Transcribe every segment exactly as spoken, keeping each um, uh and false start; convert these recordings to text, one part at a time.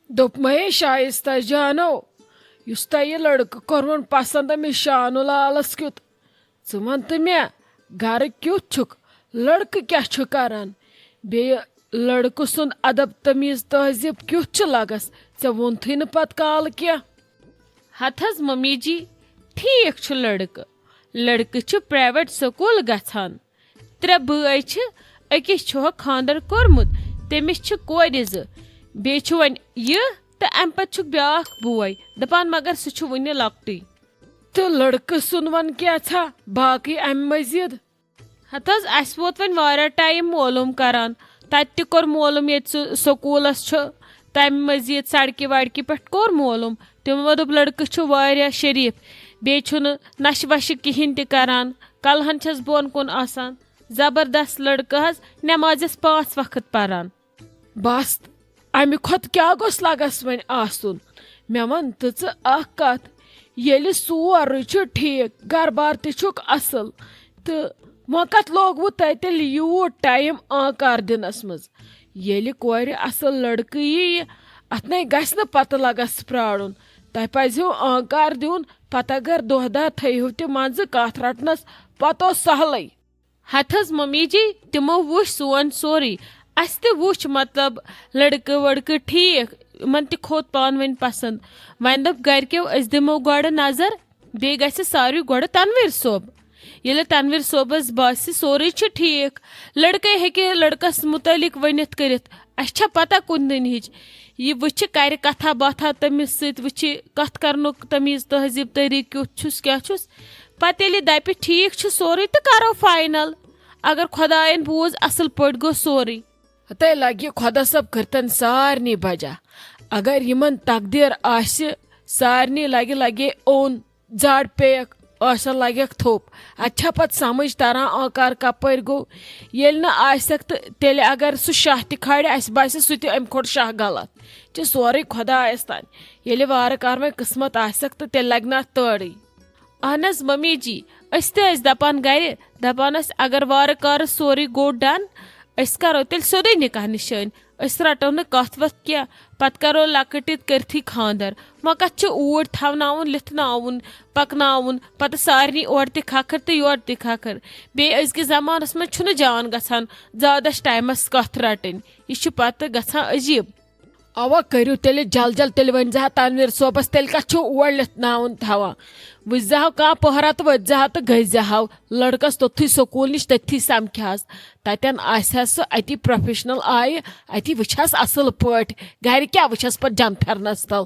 دوٚپمَے شایستہ جانو، یُس تۄہہِ یہِ لڑکہٕ کوٚروُن پسند، أمِس شانُ لالس کیُتھ۔ ژٕ وَن تہٕ مےٚ، گرٕ کیُتھ چھُکھ؟ لڑکہٕ کیٛاہ چھُ کران؟ بیٚیہِ لڑکہٕ سُنٛد ادب تمیٖز تہذیٖب کیُتھ چھُ لگس؟ ژےٚ ووٚنتھٕے نہٕ پتہٕ کالہٕ کینٛہہ۔ ہتہٕ حظ ممی جی، ٹھیٖک چھُ لڑکہٕ۔ لڑکہٕ چھُ پرٛایویٹ سکوٗل گژھان۔ ترٛےٚ بٲے چھِ، أکِس چھُہکھ خانٛدر کوٚرمُت، تٔمِس چھِ کورِ زٕ۔ بیٚیہِ چھُ وۄنۍ یہِ تہٕ اَمہِ پتہٕ چھُکھ بیٛاکھ بوے۔ دَپان مگر سُہ چھُ وُنہِ لۄکٹُے۔ تہٕ لڑکہٕ سُنٛد وَن کینٛژھا باقٕے اَمہِ مٔزیٖد؟ ہتہٕ حظ، اَسہِ ووت وۄنۍ واریاہ ٹایم معلوٗم کران۔ تَتہِ تہِ کوٚر معلوٗم ییٚتہِ سُہ سکوٗلَس چھُ، تَمہِ مٔزیٖد سڑکہِ وڑکہِ پٮ۪ٹھ کوٚر معلوٗم۔ تِمو دوٚپ لڑکہٕ چھُ واریاہ شریٖف، بیٚیہِ چھُنہٕ نشہٕ وشہٕ کِہیٖنۍ تہِ کران۔ کلہن چھَس بۄن کُن آسان۔ زبردست لڑکہٕ حظ، نٮ۪مازٮ۪س پانٛژھ وقت پران۔ بس، امہِ کھۄتہٕ کیٛاہ گوٚژھ لگس وۄنۍ آسُن؟ مےٚ وَن تہٕ ژٕ اکھ کتھ، ییٚلہِ سورُے چھُ ٹھیٖک، گرٕ بار تہِ چھُکھ اصل، تہٕ وۄنۍ کتھ لوگوُ تۄہہِ تیٚلہِ یوٗت ٹایم آنکار دِنس منٛز؟ ییٚلہِ کورِ اصل لڑکہٕ یِیہِ، اتھ نے گژھِ نہٕ پتہٕ لگس پرارُن۔ تۄہہِ پزِہیو آنکار دیُن، پتہٕ اگر دۄہ دہ تھٲیہو تہِ منٛزٕ کتھ رٹنس، پتہٕ اوس سہلٕے۔ ہتہٕ حظ ممی جی، تِمو وُچھ سون سورُے۔ اسہِ تہِ وُچھ، مطلب، لڑکہٕ وڑکہٕ ٹھیٖک، یِمن تہِ کھوٚت پانہٕ ؤنۍ پسند۔ وۄنۍ دوٚپ گرِکیو، أسۍ دِمو گۄڈٕ نظر، بیٚیہِ گژھِ ساروٕے گۄڈٕ تنویر صٲب۔ ییٚلہِ تنویر صٲبس باسہِ سورُے چھُ ٹھیٖک، لڑکے ہیٚکہِ لڑکس متعلق ؤنِتھ کٔرِتھ، اسہِ چھا پتہ کُنہِ دُنہِچ؟ یہِ وٕچھِ، کرِ کتھا باتھا تٔمِس سۭتۍ، وٕچھِ کتھ کرنُک تمیٖز تہذیٖب طریٖقہٕ کیُتھ چھُس، کیٛاہ چھُس۔ پتہٕ ییٚلہِ دپہِ ٹھیٖک چھُ سورُے تہٕ کرو فاینل۔ اگر خۄداین بوٗز، اصل پٲٹھۍ گوٚو سورُے۔ ہتے لگہِ خۄدا صٲب کٔرتن سارنٕے بجا۔ اگر یِمن تقدیر آسہِ، سارنٕے لگہِ، لگے اوٚن، زڑ پیکھ، ٲسن لگٮ۪کھ تھوٚپ۔ اتہِ چھا پتہٕ سمجھ تران آنکار کپٲرۍ گوٚو؟ ییٚلہِ نہٕ آسٮ۪کھ تہٕ تیٚلہِ اگر سُہ شاہ تہِ کھالہِ، اسہِ باسہِ سُہ تہِ امہِ کھۄتہٕ شاہ غلط۔ چھِ سورُے خۄدایس تام۔ ییٚلہِ وارٕ کار وۄنۍ قٕسمت آسٮ۪کھ تہٕ تیٚلہِ لگہِ نہٕ اتھ تٲرٕے۔ اہن حظ ممی جی، أسۍ تہِ ٲسۍ دپان گرِ، دپان ٲسۍ اگر وارٕ کارٕ سورُے گوٚو ڈن، أسۍ کرو تیٚلہِ سیوٚدُے نکاح نشٲنۍ۔ أسۍ رٹو نہٕ کتھ وتھ کینٛہہ، پتہٕ کرو لۄکٕٹ عید کٔرتھٕے خانٛدر۔ وۄنۍ کتھ چھُ اوٗرۍ تھاوناوُن، لِتھناوُن، پکناوُن، پتہٕ سارنٕے اورٕ تہِ کھکھر تہٕ یورٕ تہِ کھکھر۔ بیٚیہِ أزکِس زمانس منٛز چھُنہٕ جان گژھان زیادس ٹایمس کتھ رٹٕنۍ، یہِ چھُ پتہٕ گژھان عجیب۔ اوا، کٔرِو تیٚلہِ جل جل، تیٚلہِ ؤنۍ زِ ہا تنویر صٲبس، تیٚلہِ کتھ چھُو اور لِتھناوُن تھاوان؟ وٕچھ زِ ہاو کانٛہہ پۄہرا تہٕ ؤتھۍ زِ ہا تہٕ گٔژھۍ زِ ہاو لڑکس توٚتھُے سکوٗل نِش، تٔتھی سمکھِ ہس۔ تتٮ۪ن آسہِ ہس سُہ اتی پروفیشنل آیہِ، اتی وٕچھ ہس اصل پٲٹھۍ۔ گرِ کیٛاہ وٕچھ ہس پتہٕ جنہٕ پھرنس تل؟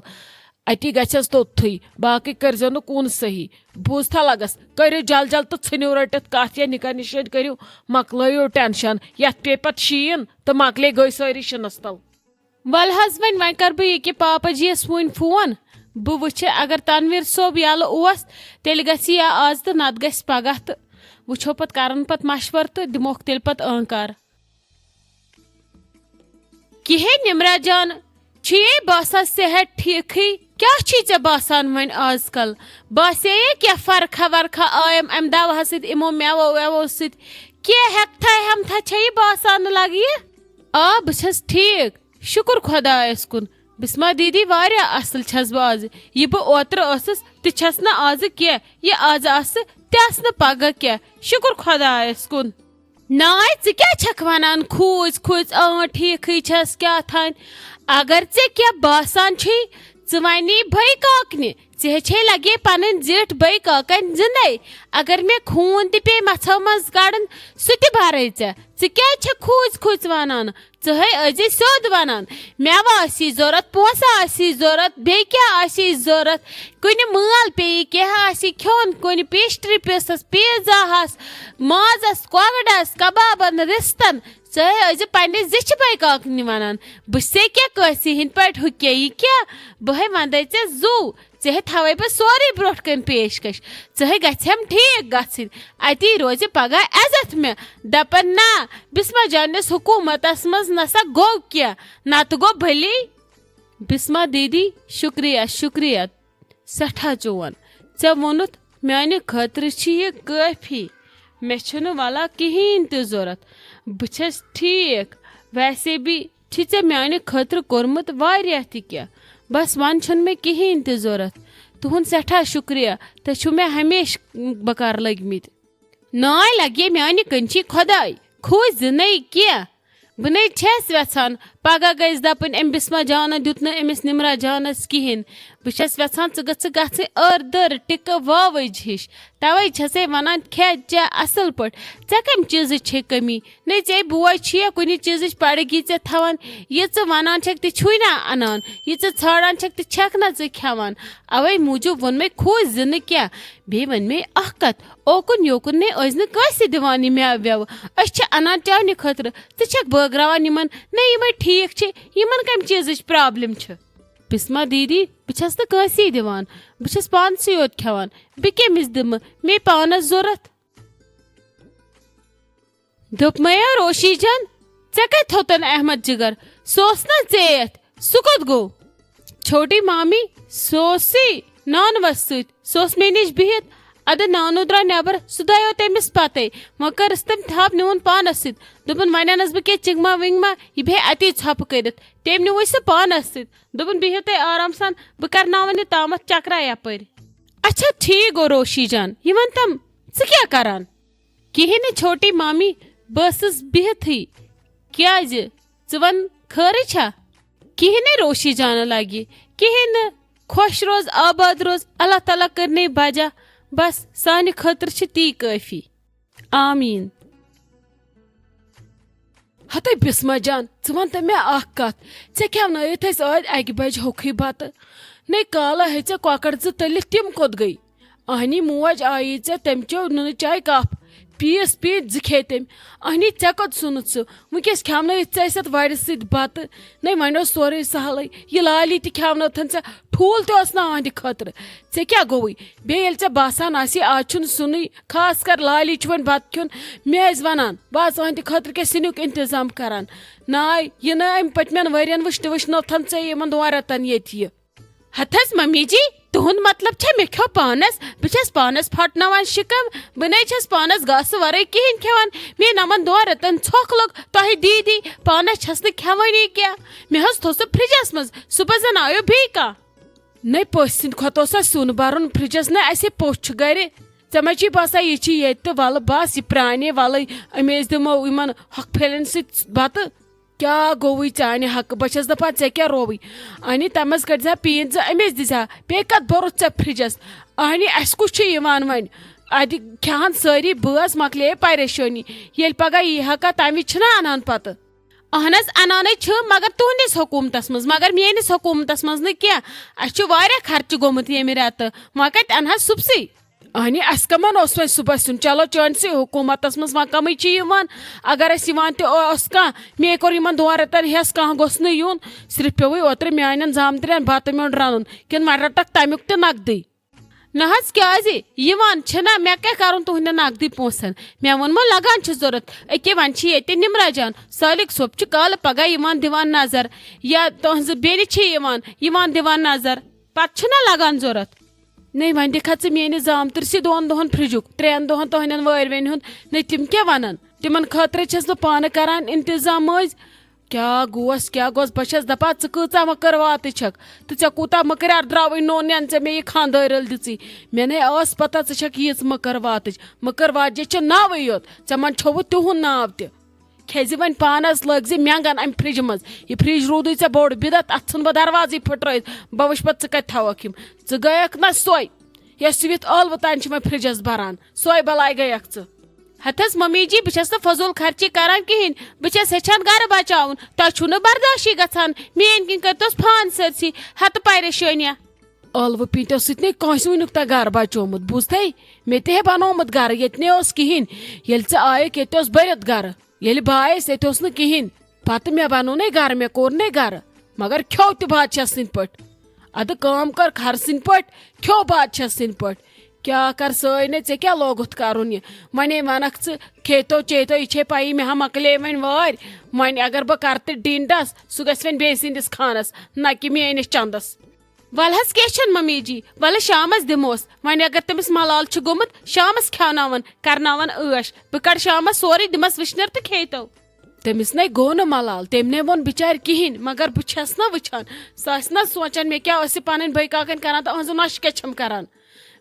اتی گژھٮ۪س توٚتھُے، باقٕے کٔرۍزیو نہٕ کُن صحیح۔ بوٗزتھا لگس، کٔرِو جل جل تہٕ ژھٕنِو رٔٹِتھ کتھ یا نکاح نِشٲنۍ کٔرِو، مۄکلٲیِو ٹینشن۔ یتھ پیٚیہِ پتہٕ شیٖن تہٕ مۄکلے گٔے سٲری شِنس تل۔ ول حظ وۄنۍ، وۄنۍ کر بہٕ یہِ کہِ پاپا جی یس وُنۍ فون۔ بہٕ وٕچھِ، اگر تنویر صٲب یلہٕ اوس، تیٚلہِ گژھِ یا آز تہٕ نتہٕ گژھِ پگاہ تہٕ وٕچھو پتہٕ، کرن پتہٕ مشورٕ تہٕ دِموکھ تیٚلہِ پتہٕ آنکار۔ کِہے نمرا جان، چھُ یے باسان صحت ٹھیکھٕے؟ کیٛاہ چھُے ژےٚ باسان وۄنۍ آز کل؟ باسے یے کینٛہہ فرقہ ورقہ آیم امہِ دوہہ سۭتۍ، یِمو میوو ویوو سۭتۍ؟ کینٛہہ ہیٚکتھا ہیمتھا چھے یہِ باسان لگہِ؟ آ، بہٕ چھَس ٹھیٖک، شُکُر خۄدایَس کُن۔ بسمہ دیدی، واریاہ اصل چھَس بہٕ آز۔ یہِ بہٕ اوترٕ ٲسٕس، تہِ چھَس نہٕ آزٕ کینٛہہ۔ یہِ آز آسہٕ، تہِ آسہٕ نہٕ پگاہ کینٛہہ۔ شُکُر خۄدایَس کُن۔ ناے، ژٕ کیٛاہ چھَکھ وَنان؟ کھوٗژ کھوٗژ، اۭں، ٹھیٖکھٕے چھَس، کیٛاہ تھانۍ؟ اگر ژےٚ کینٛہہ باسان چھُے، ژٕ وَنے بھٲے کاکنہِ۔ ژےٚ چھے لگے پنٕنۍ زِٹھ بٲے کاکن زندے۔ اگر مےٚ خوٗن تہِ پیٚیہِ مژھو منٛز کڑُن، سُہ تہِ برے ژےٚ۔ ژٕ کیٛازِ چھکھ کھوٗژ کھوٗژ ونان؟ ژٕ ہے ٲسۍ زِ سیوٚد ونان۔ مٮ۪وٕ آسی ضروٗرت، پونٛسہٕ آسی ضروٗرت، بیٚیہِ کیٛاہ آسی ضروٗرت؟ کُنہِ مٲل پیٚیہِ، کینٛہہ آسی کھیوٚن، کُنہِ پیسٹری پیسس، پیزاہس، مازس، کۄکرس، کبابن، رستن۔ ژٕ ہے ٲسۍ زِ پننہِ زِچھِ بٲے کاکنہِ ونان۔ بہٕ چھسے کیٛاہ کٲنٛسہِ ہٕنٛدۍ پٲٹھۍ ہُہ کیٛاہ، یہِ کیٛاہ؟ بہٕ ہے ونہٕ دے ژےٚ زُو۔ ژےٚ ہے تھاوے بہٕ سورُے برونٛٹھ کنہِ پیشکش۔ ژٕ ہے گژھٮ۪م ٹھیٖک گژھٕنۍ۔ اتی روزِ پگاہ عزت مےٚ۔ دپن، نہ، بسمہ جانس حکومتس منٛز نسا گوٚو کینٛہہ، نتہٕ گوٚو بھلی۔ بسمہ دیدی، شکریہ، شکریہ۔ سٮ۪ٹھاہ چون۔ ژےٚ ووٚنُتھ میانہِ خٲطرٕ چھِ یہِ کٲفی۔ مےٚ چھُنہٕ ولا کِہیٖنۍ تہِ ضوٚرتھ۔ بہٕ چھَس ٹھیٖک۔ ویسے بھی چھِ ژےٚ میانہِ خٲطرٕ کوٚرمُت واریاہ تہِ کینٛہہ۔ بس وۄنۍ چھُنہٕ مےٚ کِہیٖنۍ تہِ ضوٚرتھ۔ تُہُنٛد سٮ۪ٹھاہ شُکریہ، تُہۍ چھِو مےٚ ہمیشہِ بکار لٔگۍ مٕتۍ۔ ناے لگے میانہِ کنچی خۄداے، کھوٗژ زِ نَے کینٛہہ۔ بہٕ نَے چھَس وٮ۪ژھان پگاہ گژھِ دَپٕنۍ، أمۍ بسمہ جانَن دیُت نہٕ أمِس نمرہ جانَس کِہیٖنۍ۔ بہٕ چھَس وٮ۪ژھان ژٕ گٔژھٕ گژھٕنۍ ٲر دٔر ٹِکہٕ واوٕج ہِش۔ تَوَے چھَسَے وَنان، کھےٚ چےٚ اَصٕل پٲٹھۍ۔ ژےٚ کَمہِ چیٖزٕچ چھے کٔمی؟ نَے ژےٚ بوے چھُیا کُنہِ چیٖزٕچ پڑگی ژےٚ تھاوان؟ یہِ ژٕ وَنان چھَکھ، تہِ چھُے نا اَنان۔ یہِ ژٕ ژھانڈان چھَکھ، تہِ چھَکھ نا ژٕ کھٮ۪وان۔ اَوَے موٗجوٗب ووٚن مےٚ، کھوٗژ زِ نہٕ کینٛہہ۔ بیٚیہِ وَنہِ مےٚ اَکھ کَتھ، اوکُن یوکُن نے ٲسۍ نہٕ کٲنٛسہِ دِوان یہِ مٮ۪وٕ وٮ۪وٕ۔ أسۍ چھِ اَنان چاونہِ خٲطرٕ، ژٕ چھَکھ بٲگراوان یِمَن۔ نہ، یِمَے ٹھیٖک چھِ، یِمَن کَمہِ چیٖزٕچ پرابلم چھِ؟ بسمہ دیدی، بہٕ چھَس نہٕ کٲنٛسی دِوان، بہٕ چھَس پانسٕے یوت کھٮ۪وان۔ بہٕ کٔمِس دِمہٕ؟ مے پانَس ضوٚرَتھ۔ دوٚپمَے، روشی جان، ژےٚ کَتہِ تھوٚتَن احمد جگر؟ سُہ اوس نہ ژےٚ یَتھ، سُہ کوٚت گوٚو؟ چھوٹی مامی، سُہ اوسُے نانوَس سۭتۍ، سُہ اوس مےٚ نِش بِہِتھ۔ اَدٕ نانو درٛاو نٮ۪بر، سُہ درٛایو تٔمِس پَتَے۔ وۄنۍ کٔرٕس تٔمۍ تھپھ، نیوٗن پانَس سۭتۍ۔ دوٚپُن، وۄنۍ اَنَس بہٕ کینٛہہ چِنٛگما وِنٛگما، یہِ بیٚہہِ اَتی ژھۄپہٕ کٔرِتھ۔ تٔمۍ نیوٗ سُہ پانَس سۭتۍ۔ دوٚپُن، بِہِو تُہۍ آرام سان، بہٕ کَرناوَن یہِ تامَتھ چکرا یَپٲرۍ۔ اچھا، ٹھیٖک گوٚو روشی جان، یہِ وَن تَم، ژٕ کیٛاہ کَران؟ کِہیٖنۍ نہٕ چھوٹی مامی، بہٕ ٲسٕس بِہِتھٕے۔ کیٛازِ؟ ژٕ وَن، خٲرٕے چھا؟ کِہیٖنۍ نہٕ روشی جانہٕ لَگہِ، کِہیٖنۍ نہٕ۔ خۄش روز، آباد روز، اللہ تعالیٰ کٔرنَے بجا۔ بس، سانہِ خٲطرٕ چھِ تی کٲفی۔ آمیٖن۔ ہتے بسمہ جان، ژٕ وَن تہٕ مےٚ اَکھ کَتھ، ژےٚ کھٮ۪ونٲیِتھ أسۍ ٲدۍ اَکہِ بجہِ ہوٚکھٕے بَتہٕ؟ نے کالہٕ ہے ژےٚ کۄکَر زٕ تٔلِتھ، تِم کوٚت گٔے؟ اہنی موج آیی ژےٚ، تٔمۍ چیو نُنہٕ چاے کپ، پیٖس پیٖنتۍ زٕ کھے تٔمۍ۔ اہنی ژےٚ کوٚت ژھُنُتھ سُہ؟ وٕنکیٚس کھٮ۪ونٲیِتھ ژےٚ أسۍ اتھ وارِ سۭتۍ بتہٕ۔ نے وۄنۍ اوس سورُے سہلٕے، یہِ لالی تہِ کھٮ۪ونٲوتھن ژےٚ، ٹھوٗل تہِ اوس نہٕ اہنٛدِ خٲطرٕ۔ ژےٚ کیٛاہ گوٚوُے؟ بیٚیہِ ییٚلہِ ژےٚ باسان آسی آز چھُنہٕ سُنُے، خاص کر لالی چھُ وۄنۍ بتہٕ کھیوٚن، مےٚ ٲسۍ ونان، بہٕ آسہٕ اہنٛدِ خٲطرٕ کیٛاہ سِنیُک انتظام کران۔ ناے، یہِ نہٕ أمۍ پٔتمٮ۪ن ؤرین وٕچھتہٕ وٕچھنٲوتھن ژےٚ یِمن دۄن رٮ۪تن ییٚتہِ یہِ۔ ہتس ممی جی، تُہُنٛد مطلب چھا مےٚ کھیوٚو پانس؟ بہٕ چھَس پانس پھۄٹناوان شِکم، بہٕ نے چھَس پانس گاسہٕ ورٲے کِہیٖنۍ کھٮ۪وان۔ مے نمن دۄن رٮ۪تن ژھۄکھ لوٚگ تۄہہِ دیٖدی، پانس چھَس نہٕ کھٮ۪وٲنی کینٛہہ۔ مےٚ حظ تھوٚو سُہ فرجس منٛز، صُبحس زن آیو بیٚیہِ کانٛہہ۔ نے پٔژھۍ سٕنٛدِ کھۄتہٕ اوسا سیُن برُن فرجس؟ نے اسے پوٚژھ چھُ گرِ۔ ژےٚ ما چھی باسان یہِ چھِ ییٚتہِ تہٕ ولہٕ بس یہِ پرٛانے، ولہٕ أمۍ أسۍ دِمو یِمن ہۄکھ پھلٮ۪ن سۭتۍ بتہٕ؟ کیٛاہ گوٚوُے چانہِ حقہٕ؟ بہٕ چھَس دَپان، ژےٚ کیٛاہ رووُے؟ اَنہِ تَمہِ منٛز کٔڑزِ ہا پیٖنٛتۍ زٕ، أمِس دِزِ ہا۔ بیٚیہِ کَتھ بوٚرُتھ ژےٚ فرٛجَس؟ اَہنہِ، اَسہِ کُس چھُ یِوان وۄنۍ؟ اَتہِ کھٮ۪ہَن سٲری، بٲژ مۄکلے پریشٲنی۔ ییٚلہِ پَگاہ یی ہا کانٛہہ، تَمہِ وِزِ چھِنہ اَنان پَتہٕ۔ اہن حظ، اَنانٕے چھِ، مگر تُہٕنٛدِس حکوٗمتَس منٛز، مگر میٛٲنِس حکوٗمتَس منٛز نہٕ کینٛہہ۔ اَسہِ چھُ واریاہ خرچہٕ گوٚمُت ییٚمہِ رٮ۪تہٕ، وۄنۍ کَتہِ اَنہٕ ہا صُبسٕے؟ اہنہِ، اَسہِ کَمَن اوس وۄنۍ صُبحَس یُن؟ چلو، چٲنۍسٕے حکوٗمتَس منٛز وۄنۍ کَمٕے چھِ یِوان۔ اگر اَسہِ یِوان تہِ اوس کانٛہہ، مے کوٚر یِمَن دۄن رٮ۪تَن ہٮ۪س، کانٛہہ گوٚژھ نہٕ یُن۔ صرف پیوٚوُے اوترٕ میٛانٮ۪ن زامترٮ۪ن بَتہٕ میوٚنٛڈ رَنُن۔ کِنہٕ وۄنۍ رَٹَکھ تَمیُک تہِ نقدٕے؟ نہ حظ، کیٛازِ؟ یِوان چھِنہ، مےٚ کیٛاہ کَرُن تُہٕنٛدٮ۪ن نقدٕے پونٛسَن؟ مےٚ ووٚنمو لگان چھِ ضوٚرَتھ۔ أکے وۄنۍ چھِ ییٚتہِ نِمرا جان، سالِک صٲب چھُ کالہٕ پگاہ یِوان دِوان نظر، یا تُہٕنٛزٕ بیٚنہِ چھِ یِوان، یِوان دِوان نظر، پَتہٕ چھِنہ لگان ضوٚرَتھ۔ نے وۄنۍ دِکھا ژٕ میٛٲنِس زامتٕرسٕے دۄن دۄہَن فرٛجُک، ترٛٮ۪ن دۄہَن تُہٕنٛدٮ۪ن وٲرۍوٮ۪ن ہُنٛد، نے تِم کیٛاہ وَنَن؟ تِمَن خٲطرٕ چھَس بہٕ پانہٕ کَران اِنتظام مٔنٛزۍ۔ کیٛاہ گوس، کیٛاہ گوس؟ بہٕ چھَس دَپان، ژٕ کۭژاہ مٔکٕر واتہٕ چھَکھ؟ تہٕ ژےٚ کوٗتاہ مٔکٕر اَتھ درٛاوٕے نوٚن یَنہٕ ژےٚ مےٚ یہِ خانٛدٲرۍ رٔلۍ دِژٕے؟ مےٚ نے ٲس پَتہ ژٕ چھَکھ یِژ مٔکٕر واتٕچ۔ مٔکٕر واتجہِ چھِ ناوٕے یوت، ژےٚ مَنٛز چھوٚوُتھ تِہُنٛد ناو تہِ۔ کھیٚزِ وۄنۍ پانس، لٲگزِ مٮ۪نٛگن امہِ فرجہِ منٛز۔ یہِ فرج روٗدُے ژےٚ بوٚڑ بدعت، اتھ ژھٕن بہٕ دروازٕے پھٕٹرٲوِتھ، بہٕ وٕچھٕ پتہٕ ژٕ کتہِ تھاوکھ یِم۔ ژٕ گٔیکھ نہ سۄے، یۄس سُوِتھ ٲلوٕ تانۍ چھِ وۄنۍ فرجس بران، سۄے بلاے گٔیکھ ژٕ۔ ہتس ممی جی، بہٕ چھس نہٕ فضوٗل خرچی کران کِہینۍ، بہٕ چھس ہیٚچھان گرٕ بچاوُن، تۄہہِ چھُو نہٕ برداشٕے گژھان، میٲنۍ کِنۍ کٔرۍتوس پان سٲرسٕے ہتہٕ پریشٲنیہ۔ ٲلوٕ پیٖنتیو سۭتۍ نے کٲنٛسہِ وٕنیُک تام گرٕ بچومُت، بوٗزتھے؟ مےٚ تہِ ہے بنومُت گرٕ، ییٚتہِ نے اوس کِہینۍ۔ ییٚلہِ ژٕ آیکھ، ییٚتہِ اوس بٔرِتھ گرٕ۔ ییٚلہِ بہٕ آیس، ییٚتہِ اوس نہٕ کِہینۍ۔ پتہٕ مےٚ بنوونے گرٕ، مےٚ کوٚرنے گرٕ۔ مگر کھیوٚو تہِ بادشاہ سٕنٛدۍ پٲٹھۍ۔ ادٕ کٲم کر خر سٕنٛدۍ پٲٹھۍ، کھیوٚو بادشاہ سٕنٛدۍ پٲٹھۍ۔ کیٛاہ کر سٲے نے، ژےٚ کیٛاہ لوگُتھ کرُن یہِ؟ ونے ونکھ ژٕ، کھیٚتو چیٚتو، یہِ چھے پیی مےٚ ہا مۄکلے وۄنۍ وٲرۍ۔ وۄنۍ اگر بہٕ کرٕ تہِ ڈِنڈس، سُہ گژھِ وۄنۍ بیٚیہِ سٕنٛدِس خانس، نہ کہِ میٲنِس چندس۔ ولہٕ حظ، کینٛہہ چھُنہٕ ممی جی، ولہٕ شامس دِموس۔ وۄنۍ اگر تٔمِس ملال چھُ گوٚمُت، شامس کھیاوناون، کرناون عٲش۔ بہٕ کڑٕ شامس سورُے، دِمس وٕشنیر تہٕ کھیٚیتو۔ تٔمِس نے گوٚو نہٕ ملال، تٔمۍ نے ووٚن بِچارِ کِہیٖنۍ، مگر بہٕ چھَس نہ وٕچھان، سۄ آسہِ نہ سونٛچان مےٚ کیٛاہ ٲسۍ پنٕنۍ بٲے کاکَن کران تہٕ أہنٛزٕ نۄشہِ کیٛاہ چھَم کران۔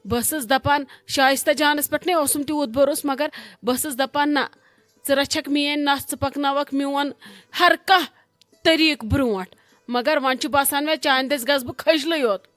بہٕ ٲسٕس دپان، شایستہ جانس پٮ۪ٹھ نے اوسُم تیوٗت بھروسہٕ، مگر بہٕ ٲسٕس دپان، نہ، ژٕ رچھکھ میٲنۍ نس، ژٕ پکناوکھ میون ہر کانٛہہ طریٖقہٕ برونٛٹھ۔ مگر وۄنۍ چھُ باسان مےٚ، چانہِ دٔسۍ گژھٕ بہٕ کھٔجلٕے یوت۔